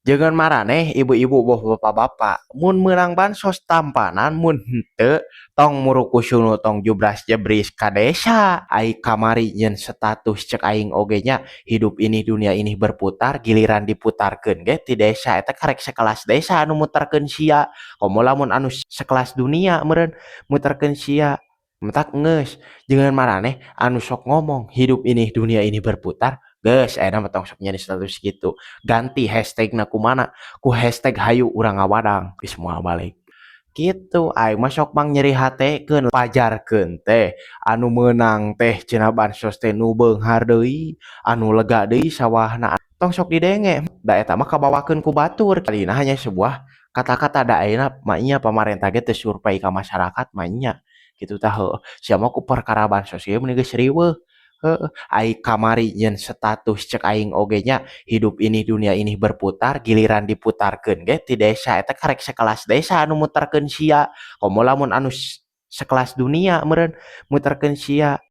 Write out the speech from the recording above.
Jeung maraneh ibu-ibu boh bapak-bapak, mun meunang bansos tampanan, mun henteu tong murukusunu, tong jubras jebris ka desa. Ai kamari nyeun status, cek aing oge nya, hidup ini, dunia ini berputar, giliran diputarkeun ge ti desa eta karek sekelas desa anu muterkeun sia, komo lamun anu sekelas dunia meureun muterkeun sia. Matak geus, jeung maraneh anu sok ngomong hidup ini, dunia ini berputar, geus ayeuna mah tong sok nyieun status kitu. Ganti hashtagna kumana? Ku hashtag hayu urang ngawadang, geus moal balik. Kitu, aing mah sok mang nyeri hatekeun, pajarkeun teh anu meunang teh cenah bansos teh nu beunghar deui, anu lega deui sawahna. Tong sok didenge, da eta mah kabawakeun ku batur. Tadina hanya sebuah kata-kata, da ayeuna mah nya pamarentah ge teu survei ka masyarakat mah nya. Kitu tah, heueuh. Sia mah ku perkara bansos ieu meni geus riweuh. Heueuh, ai kamari nyeun status, cek aing oge nya, hidup ini, dunia ini berputar, giliran diputarkeun ge ti desa eta karek sekelas desa anu muterkeun sia, komo lamun anu sekelas dunia meureun muterkeun sia.